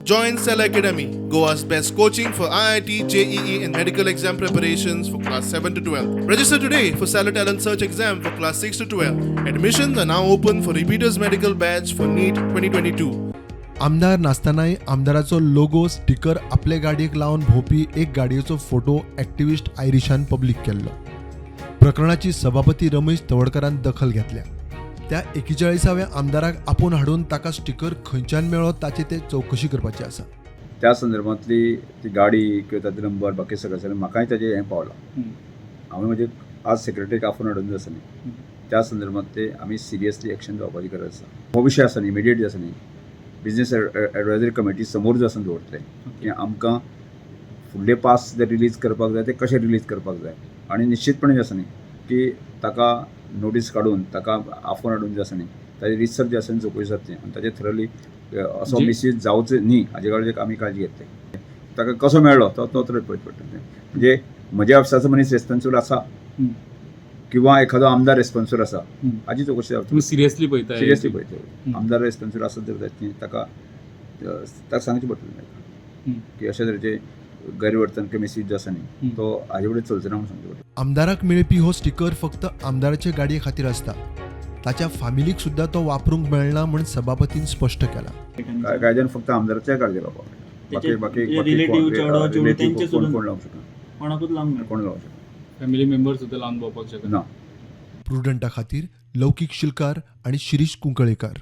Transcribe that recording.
Join Cell Academy, Goa's best coaching for IIT, JEE, and medical exam preparations for class 7 to 12. Register today for Stellar Talent Search exam for class 6 to 12. Admissions are now open for repeaters medical batch for NEET 2022. आमदार नासतनाय आमदाराचो logo sticker आपले गाडयेक लावन भोंवपी एक गाडयेचो photo activist आयरिशान public केल्लो. प्रकरणाची सभापती रमेश तवडकारान दखल घेतल्या. त्या 41व्या आमदाराक आपोवन हाडून ताका स्टिकर खंयच्यान मेळ्ळो ताची ते चवकशी करपाची आसा. त्या संदर्भांतली ती गाडी किंवा ताजो नंबर, बाकी सगळें सगळें म्हाकाय ताजें हें पावलां. हांवें म्हजे आज सेक्रेटरीक आफोवन हाडून जे आसा न्ही, त्या संदर्भात ते आमी सिरियसली एक्शन जावपाची गरज आसा. हो विशय आसा न्ही, इमिडिएट जे आसा न्ही, बिजनेस एडवायजरी कमिटी समोर जो आसा दवरतले की आमकां फुडले पास जे रिलीज करपाक जाय, ते कशे रिलीज करपाक जाय आनी निश्चितपणे जे आसा न्ही की ताका नोटीस काडून, ताका आफोवन हाडून जे आसा न्ही, ताजे रिसर्च जे आसा न्ही, चवकशी जातली आनी ताजे थरली असो मिसयूज जावचो न्ही हाजे कडेन आमी काळजी घेतले. ताका कसो मेळ्ळो तो तो तर पळयत पडटा. म्हणजे म्हज्या ऑफिसाचो मनीस रेस्पॉन्सिबल आसा किंवा एखादो आमदार रेस्पॉन्सिबल आसा, हाजी चवकशी जावची. तुम्ही सिरियसली पळयता? सिरियसली पळयता. आमदार रेस्पॉन्सिबल आसत जर जायत न्ही, ताका ताका सांगचें पडटलें ताका की अशा तरेचे गैरवर्तन किंवा मिसयूज जो आसा न्ही, तो हाजे फुडें चलचो ना म्हणून सांगचें पडटलें. आमदाराक मेळपी हो स्टिकर फक्त आमदाराचे गाडये खातीर आसता. ताच्या फामिलीक सुद्दां तो वापरूंक मेळना म्हूण सभापतीन स्पश्ट केलां. कायद्यान फक्त आमदाराच्या गाडये लावपाक मेळटा. बाकी बाकी ते बाकी relative, कोण चेडो, चेडूं relative तेंचे कोण सोडून. कोण लावंक शकना. कोणाकूच लावंक मेळना. कोण लावंक शकना. फॅमिली मेंबर सुद्दां लावन भोंवपाक शकना? ना. प्रुडंटा खातीर लौकीक शिलकार आणि शिरीष कुंकळेकर.